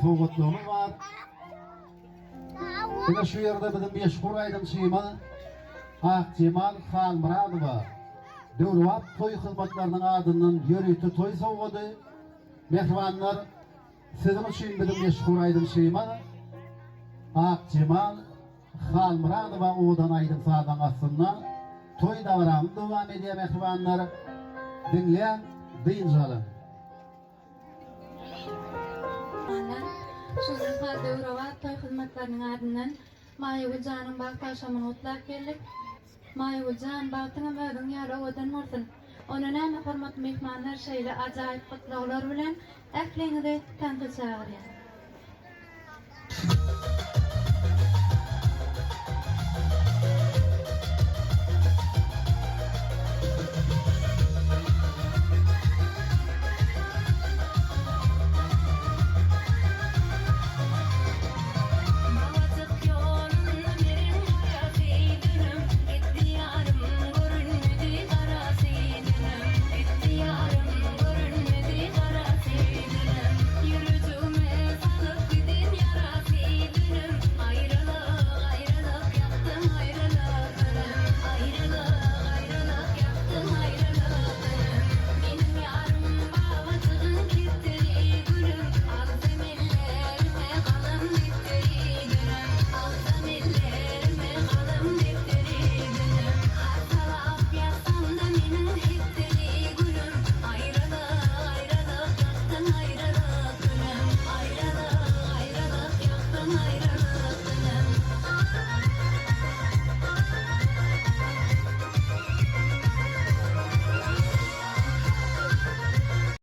sowgatlygymyz bar. Ine şu ýerde biziň meşhur aýdymçymyz Akjemal Halmyradowa döwrebap toý hyzmatlarynyň adyndan ýörite toý sowgady. Mähribanlar, siziň üçin biziň meşhur aýdymçymyz Akjemal Halmyradowa owadan aýdym-sazyň astynda toý dabaramyz dowam edýär mähribanlar. Diňläň, dynç alyň. Myhmanlar, Şöyle saz döwrebap toý hyzmatlarynyň adyndan Maýagül janyň bagt agşamyny gutlap geldik. Maýagül jan, bagtyňam özüň ýaly owadan bolsun. Onda näme hormatly myhmanlar şeýle ajaýyp gutlaglar bilen ähliňizi tansa çagyrýan.